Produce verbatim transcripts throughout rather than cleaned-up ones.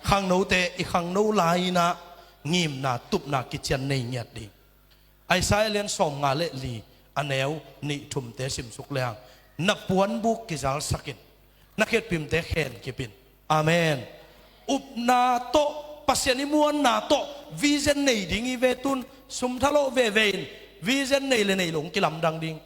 Khangnote i khangno lai-in ah ngimna tupna kician nei ngiat ding. Isaiah lian sawmnga le li, a neu nih thumte simsuk leng, na puanbuk kizalsak in, na khetpimte khen kip in. Amen. Upna tawh, Pasian i muanna tawh vision nei ding hi ve. Tun sum thalawh veve in vision nei le nei lo hong kilamdang ding.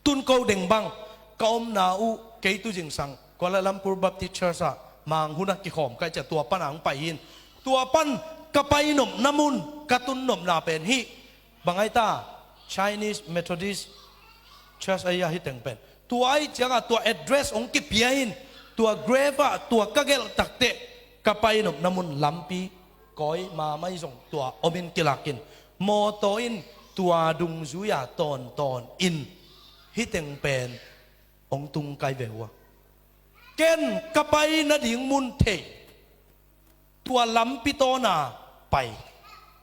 Tun ko deng bang, ka omna uh, kei tu zingsang Kuala Lumpur Baptist Church ah mang hun ah kikhawm ka hih ciang tua pan ah hong pai hi in, tua pan ka pai nopna mun, ka tun nopna pen hih, bang ai ta, Chinese Methodist Church ahi a, hih teng pen. Tua ahih ciangah tua address hong kipia in, tua grave ah tua ka gelh takteh, ka pai nopna mun lampi kawi mahmah hi zong tua om in, kilak in, mawtaw in tua dungzui-a tawntawn in, hih teng pen hong tung kai ve uh a. Ken ka pai nading mun thei, tua lampi tawn-a pai,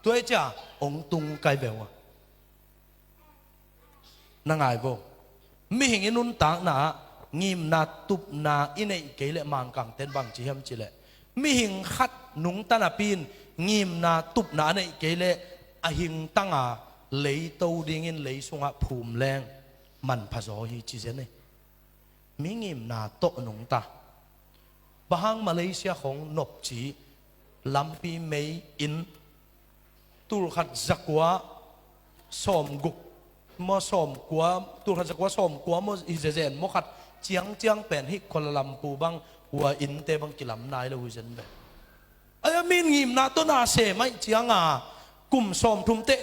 tua hi ciang hong tung kai ve uh a. Na ngai vo. Mihing i nuntakna ah ngimna tupna i neih kei leh, Mangkangte'n bang ci hiam cih leh, mihing khat nungta napi in ngimna tupna a neih kei leh, a hingtang a, leito dingin lei sungah phum leng manpha zaw hi, ci zen hi. Mi ngimna tawh nungta. Bang hang Malaysia khong nopci, lampi mei in, tulkhat zakua sawmguk maw, sawmkua, tulkhat zakua sawmkua maw, hi zezen maw, khat ciangciang pen hih Kuala Lumpur bang, hua innte bang kilam nai lo hi zen ve. Ai, a min ngimna tawh na sem ahih ciangah, kum sawmthum teh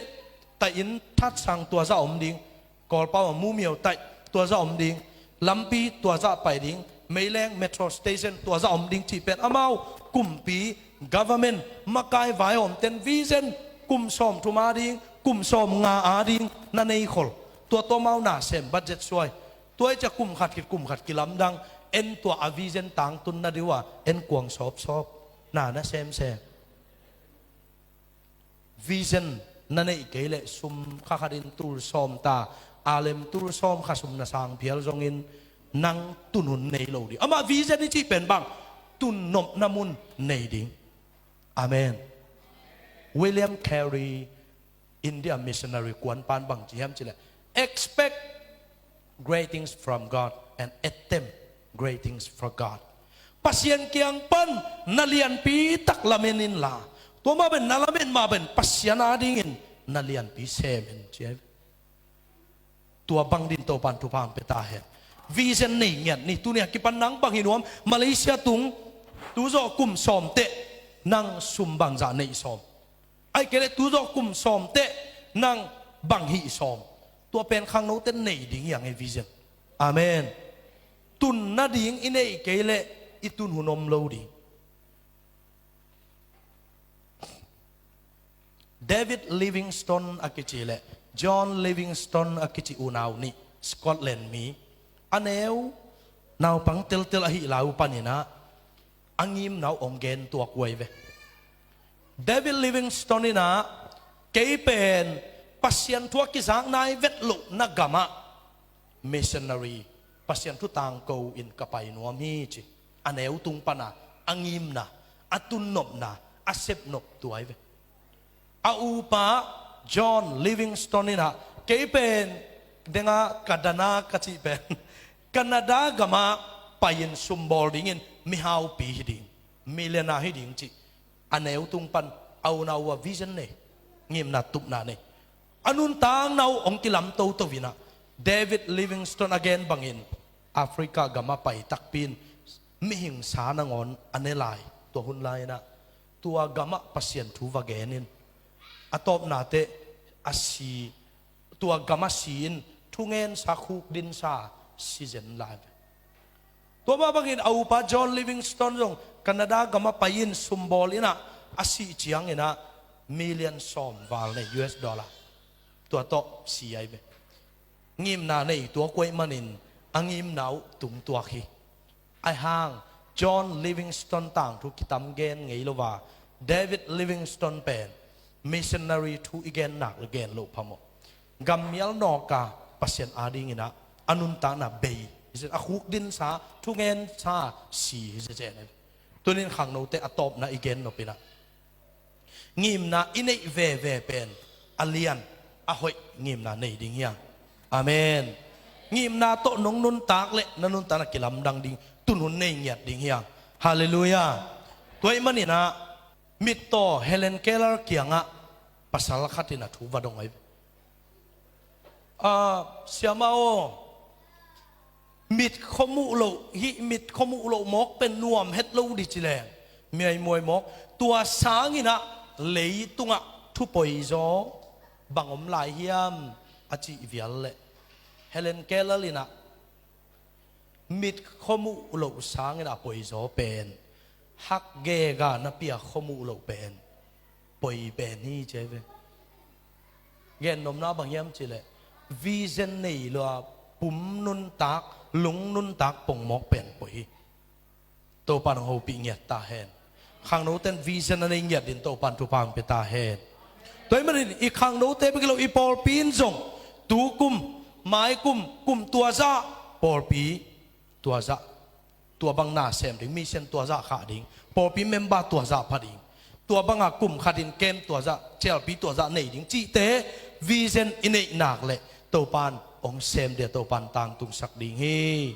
ta inn thatsang tua zah om ding, Kawlpau a Mumiao taih tua zah om ding, lampi tua zah pai ding, meileng metro station tua zah om ding cih pen amau kumpi, government, makai vaihawmte'n vision kum sawmthum a ding, kum sawmnga a ding na nei khol. Tua tawh amau na sem budget suai. Tua hi ciang kum khat khit kum khat kilamdang, en tua a vision tangtun nading uh a, en kuang sawpsawp, na na semsem. Vision na neih kei leh sum kha khat in tul sawm ta, a lem tul sawm kha sum na sang phial zongin nang tun hun nei lo ding. Amah vision i cih pen bang, tun nopna mun nei ding. Amen. William Carey, India missionary kuanpa'n bang ci hiam cih leh, expect great things from God and attempt great things for God. Pasian kiang pan na lianpi tak lamen inla, tua mah bangin na lamen mah bangin Pasian adingin na lianpi sem in, ci hi. Tua bang dingin Topa'n thupha hong pia ta hen. Vision nei ngiat ni. Tuni a kipan nang bang hi nuam? Malaysia tung, tu zawh kum sawm teh nang sum bangzah neih sawm? Ahih kei leh tu zawh kum sawm teh nang bang hih sawm? Tua pen khangnote'n nei ding hi hang e, vision. Amen. Tun nading i neih kei leh i tun hun om lo ding. David Livingstone a kici leh John Livingstone a kici unau nih, Scotland mi, a neu naupang teltel ahih lai uh panin ah, a ngimna uh hong gen tuak uh ahi ve. David Livingstone in ah, kei pen Pasian thu a kizak nai vet lohna gamah missionary, Pasian thu tangko in ka pai nuam hi, ci. A neu tung pan a, a ngimna, a tunnopna, a sepnop tua ahi ve. A upa John Livingstone in ah, kei pen, deng a Kadana ka cih pen, Canada gamah pai-in sumbawl dingin mihaupi hi ding, millionaire hi ding, ci. A neu tung pan a unau uh a vision nei, ngimna tupna nei. A nuntakna uh hong kilam toto in ah, David Livingstone a gen bangin, Africa gamah pai takpi in mihing sa nangawn a ne lai, tua hun lai-in ah, tua gamah Pasian thu va gen in, a tawpna teh a si, tua gamah si in, thungensa, khukdinsa, si zen lai ve. Tua mah bangin a upa John Livingstone zong Canada gamah pai-in sumbawl in ah, a sih ciangin ah million sawm val nei, U S dollar. Tua tawh si ahi ve. Ngimna nei tuak uh ahih manin a ngimna uh tung tuak hi. Ahi hang John Livingstone tangthu kitam gen ngei lo a, David Livingstone pen missionary thu i gen nak leh gen loh phamawh. Gammial nawk a, Pasian adingin ah a nuntakna bei, a khukdinsa, thungensa si hi zen zen. Tunin khangnote a tawpna i gen nop inah, ngimna i neih veve pen a lian a hoih ngimna nei ding hi hang. Amen. Ngimna tawh nong nuntak leh na nuntakna kilamdang ding, tunhun nei ngiat ding hi hang. Halleluiah. Tua ahih maninah mittaw Helen Keller kiangah pasal khat in a thu va dong ahi. A, siama aw, mit khuamuh loh, hih mit khuamuh loh mawk pen nuam het lo di ci leng, miaimuai mawk. Tua sanginah leitungah thu poizaw bang om lai hiam a cih vial leh, Helen Keller inah mit khuamuh loh sangin a poizaw pen, hak gega na pia khuamuh loh pen poi pen hi ci ve. Gen nopna bang hiam cih leh, vision nei lo a pum nuntak, lung nuntak pongmawk pen poi hi. Topa'n hong hopih ngiat ta hen. Khangnote'n vision a nei ngiat dingin Topa'n thupha hong pia ta hen. Tua ahih manin i khangnote bek hi lo, i pawlpi in zong tu kum, mai kum, kum tuazah pawlpi tuazah, tua bang na sem ding, mission tuazah khah ding, pawlpi member tuazah pha ding, tua banga kum khatin camp tuazah, cialpi tuazah nei ding cihte vision i neih nak leh Topa'n hong sem ding a, Topa'n tangtungsak ding hi.